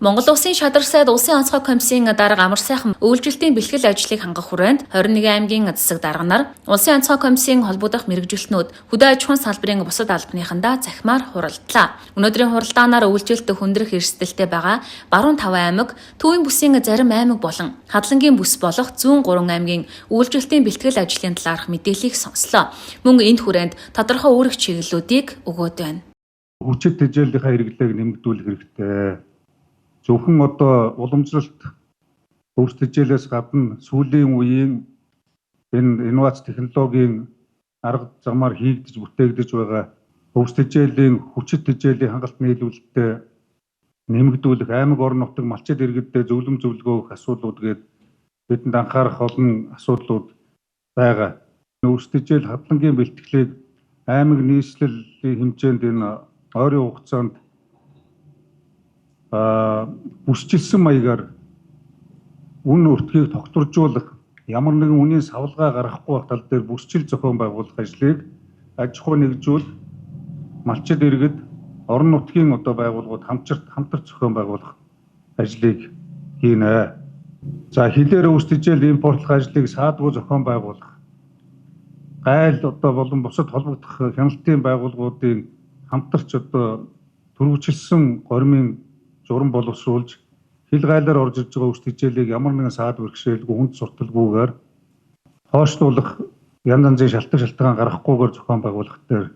Монгол Улсын шадар сайд Улсын онцгой комиссийн дарга Амар сайхан үйлчлэлтийн бэлтгэл ажлыг хангах хүрээнд 21 аймгийн засаг дарга нар Улсын онцгой комиссийн холбогдох мэргэжилтнүүд хөдөө аж ахуйн салбарын бусад албаныхандаа захимаар хуралдлаа. Өнөөдрийн хуралдаанаар үйлчлэлт хүндрэх эрсдэлтэй байгаа Баруун 5 аймаг, Төвийн бүсийн зарим аймаг болон Хадлангийн бүс болох Зүүн 3 аймгийн үйлчлэлтийн бэлтгэл ажлын талаарх мэдээллийг сонслоо. Мөн энд хүрээнд тодорхой үүрэг чиглэлүүдийг өгөөд байна. Хүчит тэжээлийнхаа хэрэглээг нэмэгдүүлэх хэрэгтэй. Зөвхөн одоо уламжлалт өвс тэжээлээс гадна сүүлийн үеийн энэ инновац технологийн арга замаар хийгдэж бүтээгдэж байгаа өвс тэжээлийн хүчит тэжээлийн хангалт нийлүүлэлтээ нэмэгдүүлэх, аймаг орон нутаг малчид иргэддээ зөвлөм зөвлөгөө өгөх асуудлууд гээд бидэнд анхаарах олон асуудлууд байгаа. Өвс тэжээл хадлангийн бэлтгэлийг аймаг нийслэлийн хэмжээнд энэ ойрын хугацаанд бүсчилсэн маягаар үн өртгийг тогтворжуулах, ямар нэгэн үнийн савлгаа гаргахгүй байх тал дээр бүсчил зохион байгуулах ажлыг аж ахуй нэгжүүл, малчид иргэд, орон нутгийн одоо байгууллагууд хамтарч зохион байгуулах ажлыг хийнэ. За хилээр өвс тэжээл импортлох ажлыг саадгүй зохион байгуулах, гайл одоо болон бусад холбогдох хяналтын байгууллагуудын хамтарч одоо төрөвчлсөн гормын журам боловсруулж хил гайлаар орж ирж байгаа өвс тэжээлийг ямар нэгэн саад бэрхшээлгүй, хүнд сурталгүйгээр хойшлуулах, янз янзын шалтгаан гаргахгүйгээр зохион байгуулах дээр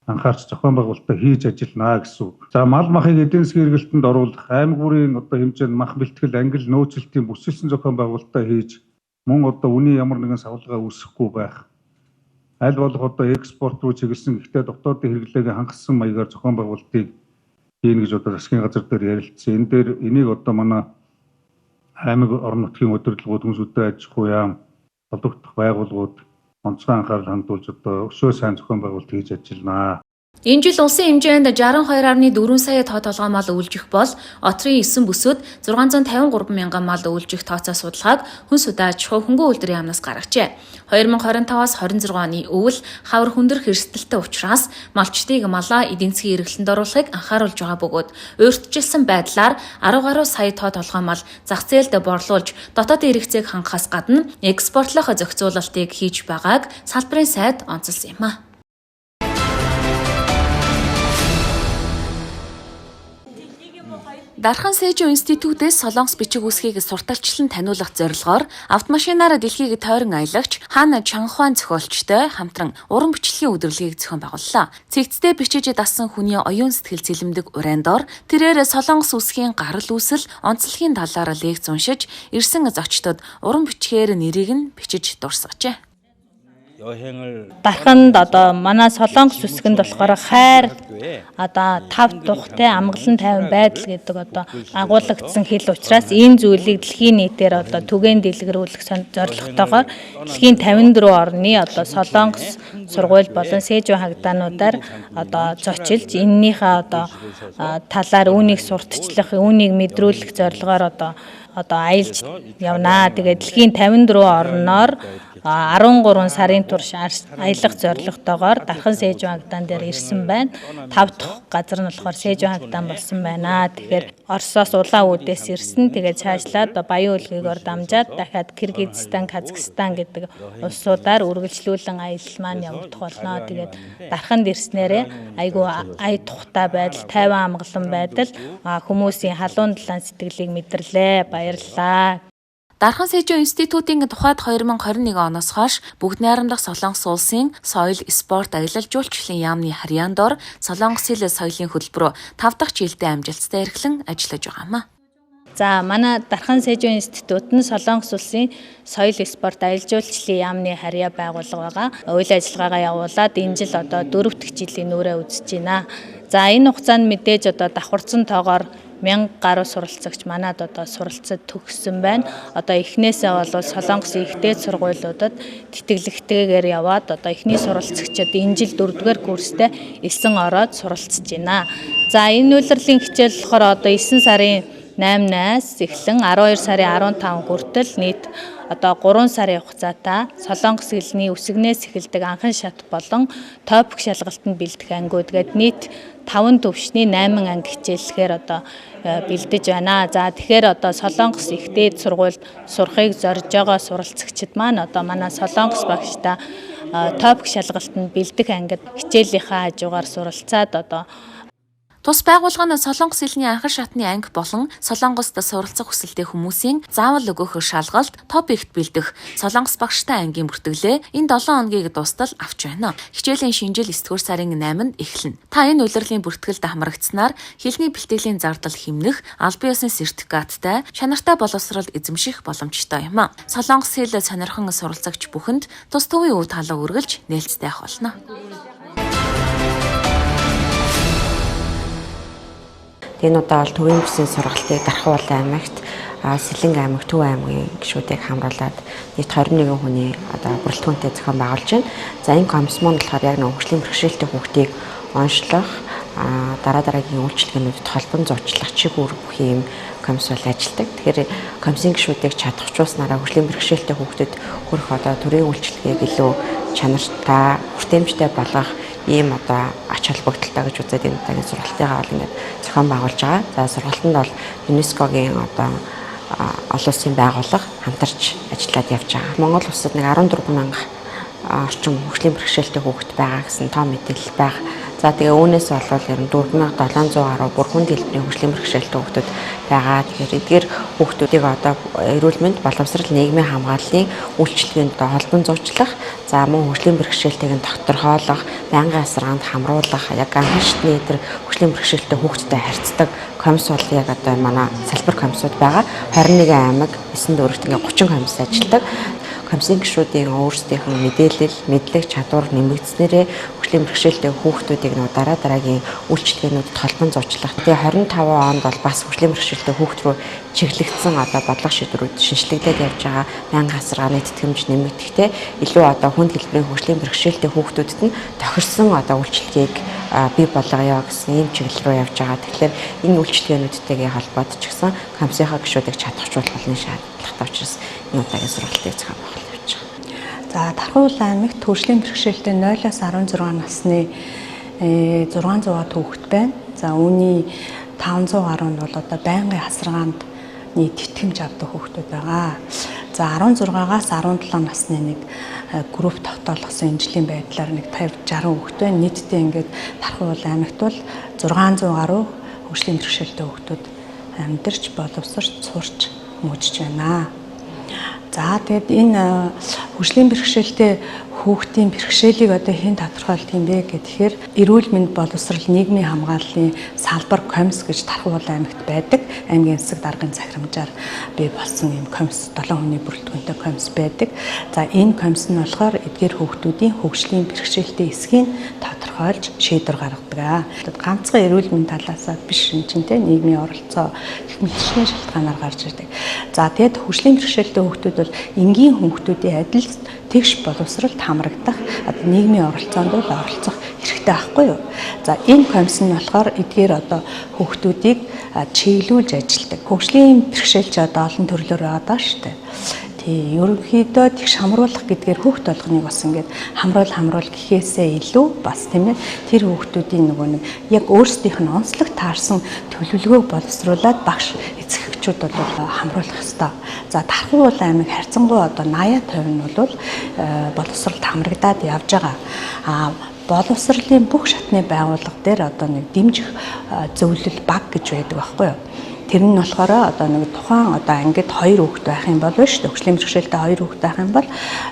анхаарч зохион байгуулалтаа хийж ажиллана гэсэн үг. За мал махыг эдийн засгийн эргэлтэнд оруулах, аймаг бүрийн одоо хэмжээнд мах бэлтгэл, ангил нөөцлөлтийн бүсэлсэн зохион байгуулалтаа хийж мөн одоо үнийн ямар нэгэн савлгаа үүсэхгүй байх. Аль болох одоо экспорт руу чиглэсэн, гэхдээ дотоодын хэрэглээг хангасан маягаар зохион байгуулалтыг хийнэ гэж одоо засгийн газар дээр ярилцсан. Энэ дээр энийг одоо манай аймаг орон нутгийн удирдлагууд, хүнс хөдөө аж ахуй яам, холбогдох байгууллагууд онцгой анхаарал хандуулж одоо өшөө сайн зохион байгуулалт хийж ажиллана. Энэ жил улсын хэмжээнд 62.4 сая тоо толгой мал үйлжих бол Отрын 9 бүсүүд 653 мянган мал үйлжих тооцоо судалгааг хүнс хөдөө аж ахуй хөнгөн үйлдвэрийн яамнаас гаргажээ. 2025-аас 26 оны өвөл хавар хүндрэх эрсдэлтэй учраас малчдыг малаа эдийн засгийн эргэлтэнд оруулахыг анхааруулж байгаа бөгөөд урьдчилсан байдлаар 10 гаруй сая тоо толгой мал зах зээлд борлуулж дотоодын хэрэгцээг хангахаас гадна экспортлох зохицуулалтыг хийж байгааг салбарын сайд онцолсон юм а. Дархан Сэжүү институтээс Солонгос бичиг үсгийг сурталчлан таниулах зорилгоор автомашинаар дэлхийг тойрон аялагч Хан Чанхуан зохиолчтой хамтран уран бичлэгийн удирдлагыг зохион байгууллаа. Цэгцтэй бичиж дассан хүний оюун сэтгэл цэлэмдэг уран дор тэрээр Солонгос үсгийн гарал үүсэл, онцлогийн талаар лекц уншиж, ирсэн зочдод уран бичгээр нэрийг нь бичиж дурсгажээ. Дарханд одоо манай Солонгос үсгэнд болохоор хайр одоо тав тухтай амгалан тайван байдал гэдэг одоо агуулгадсан хэл учраас энэ зүйлийг дэлхийн нийтээр одоо түгээн дэлгэрүүлэх зорилготойгоор дэлхийн 54 орны одоо Солонгос сургууль болон Сэжүү хагдаануудаар одоо зочилж эннийхээ одоо талаар үүнийг сурталчлах, үүнийг мэдрүүлэх зорилгоор одоо аялж явнаа. Тэгээд дэлхийн 54 орноор 13 сарын турш аялах зорилготойгоор Дархан Сэжүү хагдаан дээр ирсэн байна. 5 дахь газар нь болохоор Сэжүү хагдаан болсон байна. Тэгэхээр Оросоос улаан үүдээс ирсэн. Тэгээд цаашлаад Баян өлгийгөөр дамжаад дахиад Киргизстан, Казахстан гэдэг улсуудаар үргэлжлүүлэн аялал маань явагдах болно. Тэгээд Дарханд ирснээрээ айгүй ая тухтай байдал, тайван амгалан байдал, хүмүүсийн халуун далайн сэтгэлийг мэдэрлээ. Баярлалаа. Дархан Сэжүү институтийн тухайд 2021 оноос хойш бүгд найрамдах Солонгос улсын соёл, спорт, аялал жуулчлалын яамны харьяан дор Солонгос хэл соёлын хөтөлбөрөөр 5 дахь жилдээ амжилттай эрхлэн ажиллаж байгаа юм а. За манай Дархан Сэжүү институт нь Солонгос улсын соёл, спорт, аялал жуулчлалын яамны харьяа байгууллага байгаа. Үйл ажиллагаагаа явуулаад энэ жил одоо 4 дахь жилийн нүрээ үзэж байна. За энэ хугацаанд мэдээж одоо давхарцсан тоогоор 1000 гаруй суралцагч манад одоо суралцад төгссөн байна. Одоо эхнээсээ бол Солонгосын их дээд сургуулиудад тэтгэлэгтэйгээр яваад одоо эхний суралцагчид энэ жил 4-р курстэй элсэн ороод суралцж байна. За энэ үйлрлийн хичээл болохоор одоо 9 сарын 8-наас эхлэн 12 сарын 15 хүртэл нийт одоо 3 сарын хугацаатай Солонгос хэлний үсгнээс эхэлдэг анхан шат болон ТОПИК шалгалтанд бэлдэх ангиуд гээд нийт 5 төвшний 8 анги хичээллэхээр одоо бэлдэж байна. За тэгэхээр одоо Солонгос их дээд сургуульд сурахыг зорж байгаа суралцагчид маань одоо манай Солонгос багштай ТОПИК шалгалтанд бэлдэх ангид хичээлийнхаа хажуугаар суралцаад одоо Тус байгууллага нь Солонгос хэлний анхан шатны анги болон Солонгост суралцах хүсэлтэй хүмүүсийн заавал өгөх шалгалт ТОПИКт бэлдэх Солонгос багштай ангийн бүртгэлээ энэ 7 хоногийг дуустал авч байна. Хичээлийн шинэ жил 9-р сарын 8-нд эхэлнэ. Та энэ улирлын бүртгэлд хамрагдсанаар хэлний бэлтгэлийн зардал хэмнэх, албан ёсны сертификаттай, чанартай боловсрол эзэмших боломжтой юм. Солонгос хэл сонирхон суралцагч бүхэнд тус төвийн өв талаа үргэлж нээлттэй авах болно. Энэ удаа бол Төвийн бүсийн сургалтыг Дархуул аймагт, Сэлэнг аймаг, Төв аймгийн гишүүдийг хамруулад нийт 21 хүний одоо бүрэлдэхүүнтэй зохион байгуулж байна. За энэ комисс маань болохоор яг нэг хөгжлийн бэрхшээлтэй хүүхдийг онцлох, дараа дараагийн үйлчилгээнүүдэд холбон зуучлах чиг үүрэг бүхий юм комисс бол ажилладаг. Тэгэхээр комиссийн гишүүдийг чадахжуулснараа хөгжлийн бэрхшээлтэй хүүхдэд хүрэх одоо төрийн үйлчилгээг илүү чанартай, хүртээмжтэй болгох ийм одоо ач холбогдолтой гэж үзээд энэ удаагийн сургалтыгаа бол ингээд зохион байгуулж байгаа. За сургалтанд бол ЮНЕСКО-гийн одоо олон улсын байгууллага хамтарч ажиллаад явж байгаа. Монгол улсад нэг 14 мянга орчим хөгжлийн бэрхшээлтэй хүүхэд байгаа гэсэн тоо мэдээлэл байгаа. За тэгээ үүнээс болвол ер нь 4700 гаруй бүр хүнд хэлбэрийн хөгжлийн бэрхшээлтэй хүүхдүүд байгаа. Тэгэхээр эдгээр хүүхдүүдийг одоо эрүүл мэнд, боловсрол, нийгмийн хамгааллын үйлчилгээнд одоо холбон зуучлах, за мөн хөгжлийн бэрхшээлтэйг нь тодорхойлох, байнгын асаргаанд хамруулах, яг анхан шатны тэр хөгжлийн бэрхшээлтэй хүүхдтэй харьцдаг комисс бол яг одоо манай салбар комиссууд байгаа. 21 аймаг, 9 дүүрэгт ингээ 30 комисс ажилладаг. Комиссийн гишүүдийн өөрсдийнх нь мэдээлэл, мэдлэг, чадвар нэмэгдснээрээ хөгжлийн бэрхшээлтэй хүүхдүүдийг нөө дараа дараагийн үйлчилгээнүүдэд холбон зуучлах. Тэгээ 25 онд бол бас хөгжлийн бэрхшээлтэй хүүхд рүү чиглэгдсэн одоо бодлого шийдвэрүүд шинжлэгдээд явж байгаа. Байнгын асаргааны тэтгэмж нэмэгдэхдээ илүү одоо хүнд хэлбэрийн хөгжлийн бэрхшээлтэй хүүхдүүдэд нь тохирсон одоо үйлчилгээг бий болгоё гэсэн ийм чиглэл рүү явж байгаа. Тэгэхээр энэ үйлчилгээнүүдтэйгээ холбоод ч гэсэн комиссийнхаа гишүүдийг чадахжуулах болно шаардлагатай учраас энэ удаагийн сургалтыг зохион байгуулж явж байгаа. За Дархуул аймагт хөгжлийн бэрхшээлтэй 0-аас 16 насны 600 хүүхэд байна. За үүний 500 гаруй нь бол одоо байнгын хасаргаанд тэтгэмж авдаг хүүхдүүд байгаа. За 16-аас 17 насны нэг групп тогтоолгосон энэ жилийн байдлаар нэг 50 60 хүүхэд байна. Нийтдээ ингээд Дархуул аймагт бол 600 гаруй хөгжлийн бэрхшээлтэй хүүхдүүд амьдарч, боловсрч, сурч, мөжж байна. За тэгэд энэ хөгжлийн бэрхшээлтэй хүүхдийн бэрхшээлийг одоо хэн тодорхойлдог юм бэ гэхээр эрүүл мэнд боловсрол нийгмийн хамгааллын салбар комисс гэж Дархуул аймагт байдаг. Аймгийн засаг даргын захирамжаар бий болсон ийм комисс 7 хүний бүрэлдэхүүнтэй комисс байдаг. За энэ комисс нь болохоор эдгээр хүүхдүүдийн хөгжлийн бэрхшээлтэй эсхийг тодорхойлж шийдвэр гаргадаг. Ганцхан эрүүл мэнд талаасаа биш юм чинь те нийгмийн оролцоо гэх мэтчлийн шалтгаанаар гарч ирдэг. За тэгэд хөгжлийн бэрхшээлтэй хүүхдүүд бол энгийн хүүхдүүдийн адил тэгш боловсролд хамрагдах одоо нийгмийн оролцоонд бол оролцох хэрэгтэй байхгүй юу. За энэ комисс нь болохоор эдгээр одоо хүүхдүүдийг чиглүүлж ажилладаг. Хөгжлийн бэрхшээл ч одоо олон төрлөөр байгаа даа шүү дээ. Тий, ерөнхийдөө тэгш хамруулах гэдгээр хүүхд болгоныг бас ингээд хамруул гэхээсээ илүү бас тийм ээ тэр хүүхдүүдийн нөгөө нэг яг өөрсдийнх нь онцлог таарсан төлөвлөгөөг боловсруулад багш эцэгчүүд бол хамруулах ёстой. За Дархуул аймаг харьцангуй одоо 80% нь бол боловсролд хамрагдаад явж байгаа. А боловсролын бүх шатны байгууллага дээр одоо нэг дэмжих зөвлөл баг гэж байдаг байхгүй юу? Тэр нь болохоор одоо нэг тухайн одоо ангид 2 хүүхэд байх юм бол биш хөгжлийн бэрхшээлтэй 2 хүүхэд байх юм бол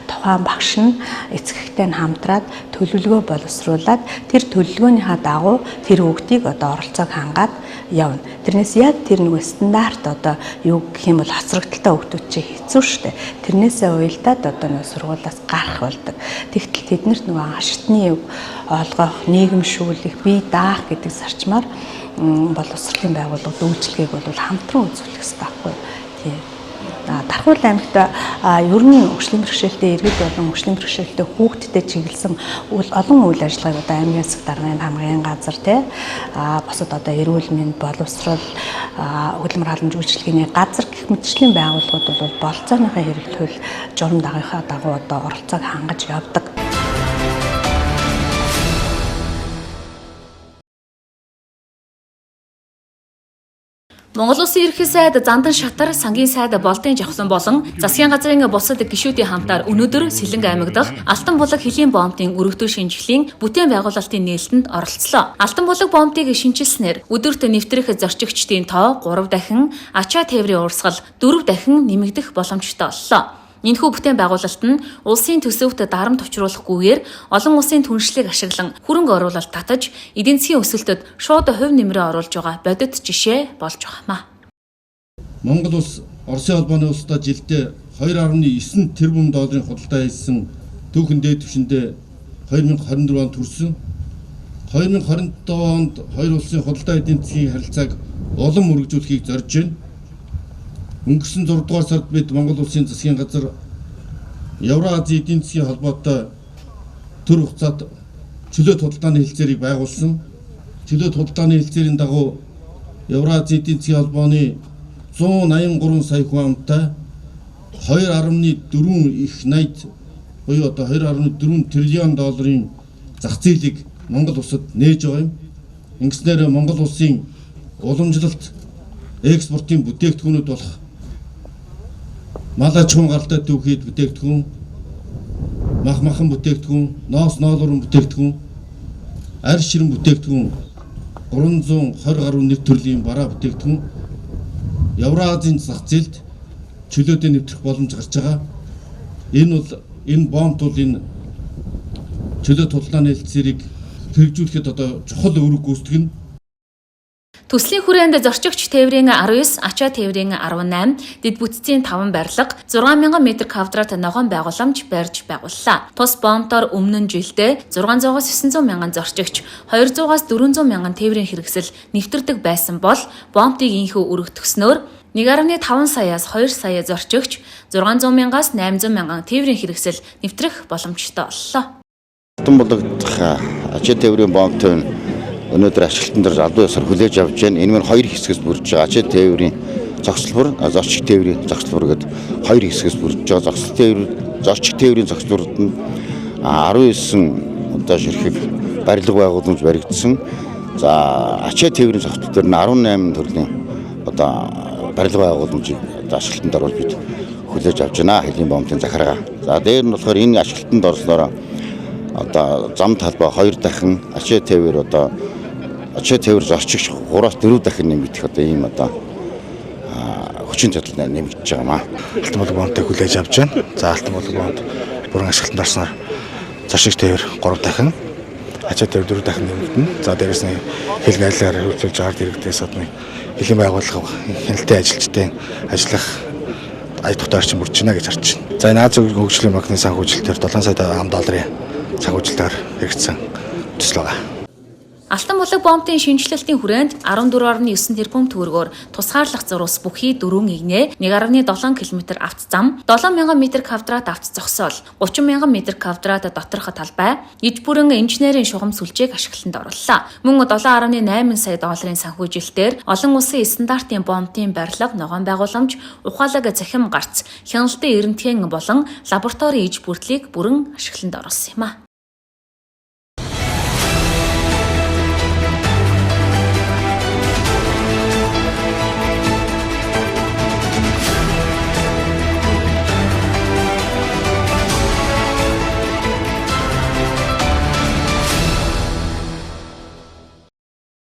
тухайн багш нь эцэгтэй нь хамтраад төлөвлөгөө боловсруулад тэр төлөвлөгөөнийхаа дагуу тэр хүүхдийг одоо оролцоог хангаад явна. Тэрнээс яг тэр нэг стандарт одоо юу гэх юм бол хоцрогдолтой хүүхдүүд чи хэцүү шүү дээ. Тэрнээсээ уялдаад одоо нэг сургуулиас гарах болдог. Тэгтэл тэднэрт нөгөө шатны олгох, нийгэмшүүлэх, бие даах гэдэг зарчмаар боловсролын байгууллагад үйлчилгээг бол хамтран үзүүлэх хэрэгтэй байхгүй тий. Дархуул аймагт ер нь хөгжлийн бэрхшээлтэй иргэд болон хөгжлийн бэрхшээлтэй хүүхдтэд чиглэсэн олон үйл ажиллагааг одоо аймгийн засаг даргын хамгааллын газар те бусад одоо эрүүл мэнд, боловсрол, хөдөлмөр халамж үйлчилгээний газар гэх мэтчлийн байгууллагууд бол болцооныхаа хэрэглэл журам дагийнхаа дагуу одоо оролцоог хангаж явдаг. Монгол Улсын Ерөнхий сайд Зандан Шатар, Сангийн сайд Болдын Жавхлан болон засгийн газрын бусад гишүүдийн хамтаар өнөөдөр Сэлэнг аймаг дахь Алтан булаг хөлийн бомбын өргөдөө шинжлэлийн бүтээн байгуулалтын нээлтэнд оролцлоо. Алтан булаг бомбыг шинчилснээр өдөрт нэвтрэх зорчигчдын тоо 3 дахин, ачаа тээврийн урсгал 4 дахин нэмэгдэх боломжтой боллоо. Энэхүү бүтээн байгуулалт нь улсын төсөвт дарамт учруулахгүйгээр олон улсын түншлэлийг ашиглан хөрөнгө оруулалт татаж эдийн засгийн өсөлтөд шууд хувь нэмрээ оруулж байгаа бодит жишээ болж байгаа юм а. Монгол улс Оросын холбооны улстай жилдээ 2.9 тэрбум долларын худалдаа хийсэн түүхэн дээд түвшиндээ 2024 онд хүрсэн. 2027 онд хоёр улсын худалдаа эдийн засгийн харилцааг улам үргэлжлүүлэхийг зорж байна. Өнгөрсөн 6 дугаар сард бид Монгол Улсын засгийн газар Евразийн эдийн засгийн холбоотой төр хугацаат чөлөөт худалдааны хэлцээрийг байгуулсан. Чөлөөт худалдааны хэлцээрийн дагуу Евразийн эдийн засгийн холбооны 183 сая хүн амтай 2.4 их 80 буюу одоо 2.4 триллион долларын зах зээлийг Монгол улсад нээж байгаа юм. Ингэснээр Монгол улсын уламжлалт экспортын бүтээгдэхүүнүүд болох мал аж ахуйн гаралтай түүхийд бүтээгдэхүүн, мах махан бүтээгдэхүүн, ноос ноолуурын бүтээгдэхүүн, арь ширэн бүтээгдэхүүн 320 гаруй нэр төрлийн бараа бүтээгдэхүүн Евразийн зах зээлд чөлөөтэй нэвтрэх боломж гарч байгаа. Энэ бол энэ бомб бол энэ чөлөөт худалдааны хэлцээрийг хэрэгжүүлэхэд одоо чухал үүрэг гүйцэтгэх нь. Төслийн хүрээнд зорчигч тээврийн 19, ачаа тээврийн 18, дэд бүтцийн 5 барилга, 6000 м квадрат ногоон байгууламж барьж байгууллаа. Тус бомбоор өмнө нь жилдээ 600-аас 900 мянган зорчигч, 200-аас 400 мянган тээврийн хэрэгсэл нэвтэрдэг байсан бол бомбыг инхүү өргөтгснөөр 1.5 саяас 2 сая зорчигч, 600 мянгаас 800 мянган тээврийн хэрэгсэл нэвтрэх боломжтой боллоо. Алтан булаг дахь ачаа тээврийн бомбын өнөөдөр ашиглалтан дээр албан ёсоор хүлээж авч байна. Энэ нь хоёр хэсгээс бүрдэж байгаа. Ачаа тээврийн зогсолбор, зорчиг тээврийн зогсолбор гэдэг хоёр хэсгээс бүрдэж байгаа. Зогсол тээвэр, зорчиг тээврийн зогсолборд нь 19 одоо ширхэг барилга байгууламж баригдсан. За ачаа тээврийн зогсолт дээр нь 18 төрлийн одоо барилга байгууламжийг одоо ашиглалтанд оруулж бид хүлээж авч байна. Хөлийн бомбын захиргаа. За дээр нь болохоор энэ ашиглалтанд орсноор одоо зам талбай 2 дахин ачаа тээвэр одоо ачаа тээвэр зорчигч 3-4 дахин нэмэгдэх одоо ийм одоо хүчин чадал нэмэгдэж байгаа юм аа. Алтан булаг бомбыг хүлээж авч байна. За алтан булаг бомб бүрэн ашиглалтанд орсноор зорчигч тээвэр 3 дахин, ачаа тээвэр 4 дахин нэмэгдэнэ. За дээрээс нь хэлний айлаар хэрэгжүүлж байгаа дэрэгдээс гадна хөлийн байгууллага хяналтын ажилчдын ажиллах ая тухтай орчин бүрдэж байна гэж харж байна. За энэ Азийн хөгжлийн банкны санхүүжилтээр 7 сая ам долларын санхүүжилтээр хэрэгжсэн төсөл байгаа. Алтан булаг бомбын шинэчлэлтийн хүрээнд 14.9 тэрбум төгрөгөөр тусгаарлах зурус бүхий 4 игнэ 1.7 км авц зам, 7000 м квадрат авц зогсоол, 30000 м квадрат доторх талбай, иж бүрэн инженерийн шугам сүлжээг ашиглалтанд орууллаа. Мөн 7.8 сая долларын санхүүжилтээр олон улсын стандартын бомбын барилга, ногоон байгууламж, ухаалаг цахим гарц, хяналтын эрэмтгэн болон лабораторийн иж бүрдлийг бүрэн ашиглалтанд оруулсан юм а.